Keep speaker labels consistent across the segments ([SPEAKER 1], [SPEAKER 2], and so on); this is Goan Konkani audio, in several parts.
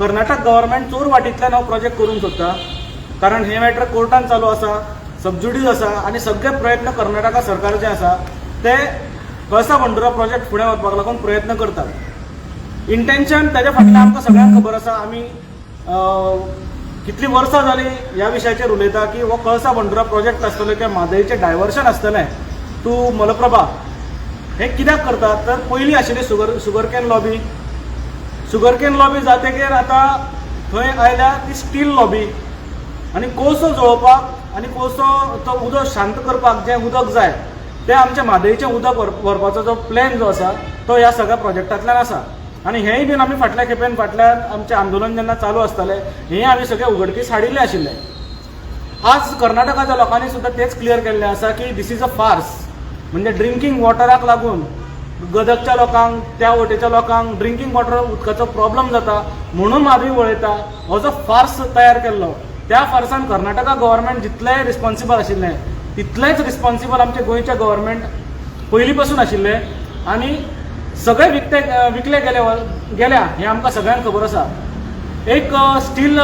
[SPEAKER 1] कर्नाटक गव्हर्मेंट चोर वाटींतल्यान हो प्रोजेक्ट करूंक सोदता, कारण हे मॅटर कोर्टान चालू आसा, सबज्युडीस आसा आनी सगळे प्रयत्न कर्नाटका सरकार जे आसा ते कळसा भंडुरा प्रोजेक्ट फुडें व्हरपाक लागून प्रयत्न करतात. इंटेन्शन ताच्या फाटल्यान आमकां सगळ्यांक खबर आसा. आमी कितलीं वर्सां जालीं ह्या विशयाचेर उलयता की हो कळसा भंडुरा प्रोजेक्ट आसतलो किंवा म्हादयचें डायवर्शन आसतलें टू मलप्रभा, हें कित्याक करतात? तर पयलीं आशिल्ली sugar cane lobby. Sugar cane lobby जातकीर आतां थंय आयल्या ती स्टील लॉबी. आनी कोळसो जळोवपाक आनी कोळसो तो उदक शांत करपाक जें उदक जाय, तें आमच्या म्हादयचें उदक व्हरपाचो जो प्लॅन जो आसा, तो ह्या सगळ्या प्रोजेक्टांतल्यान आसा. आनी हेंय बीन आमी फाटल्या खेपेन, फाटल्यान आमचें आंदोलन जेन्ना चालू आसतालें, हें आमी सगळें उघडकीस हाडिल्लें आशिल्लें. आज कर्नाटकाच्या लोकांनी सुद्दां तेच क्लियर केल्लें आसा की this is a farce. म्हणजे ड्रिंकींग वॉटराक लागून गदगच्या लोकांक, त्या वटेच्या लोकांक ड्रिंकींग वॉटर, उदकाचो प्रॉब्लम जाता म्हणून म्हादय वळयता, हो जो फार्स तयार केल्लो, त्या फार्सान कर्नाटका गव्हर्मेंट जितलें रिस्पॉन्सिबल आशिल्लें, तितलेंच रिस्पॉन्सिबल आमचे गोंयचे गव्हर्मेंट पयलीं पासून आशिल्लें. आनी सगळे विकते विकले गेले गेल्या हें आमकां सगळ्यांक खबर आसा. एक स्टील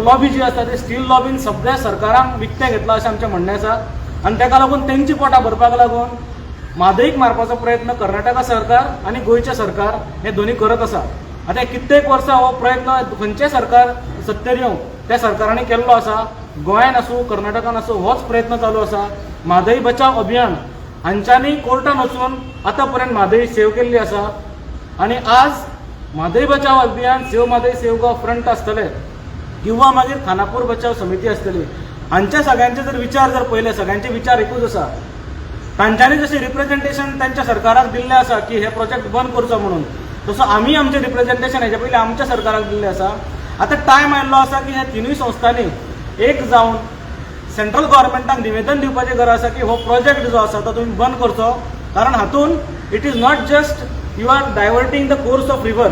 [SPEAKER 1] लॉबी जी आसा, ते स्टील लॉबीन सगळ्या सरकारांक विकतें घेतलां अशें आमचें म्हणणें आसा. आनी ताका लागून तेंची पोटां भरपाक लागून म्हादईक मारपाचो प्रयत्न कर्नाटका सरकार आनी गोंयचें सरकार हे दोनी करत आसा. आतां कित्येक वर्सां हो प्रयत्न खंयचें सरकार सत्तेर येवं, त्या सरकारांनी केल्लो आसा. गोंयान आसूं, कर्नाटकान आसूं, होच प्रयत्न चालू आसा. म्हादई बचाव अभियान हांच्यांनी कोर्टान वचून आतां पर्यंत म्हादई सेव केल्ली आसा. आनी आज म्हादई बचाव अभियान, save Mhadei save Goa front आसतले किंवा मागीर खानापूर बचाव समिती आसतली, हांच्या सगळ्यांचे जर विचार जर पळयले, सगळ्यांचे विचार एकूच आसा. तांच्यांनी जशें रिप्रेझेंटेशन तांच्या सरकाराक दिल्लें आसा की हे प्रोजेक्ट बंद करचो म्हणून, तसो आमी आमचें रिप्रेझेंटेशन हेच्या पयलीं आमच्या सरकाराक दिल्लें आसा. आतां टायम आयिल्लो आसा की ह्या तिनूय संस्थांनी एक जावन सेंट्रल गव्हर्मेंटाक निवेदन दिवपाची गरज आसा की हो प्रोजेक्ट जो आसा तो तुमी बंद करचो, कारण हातून it is not just you are diverting the course of river.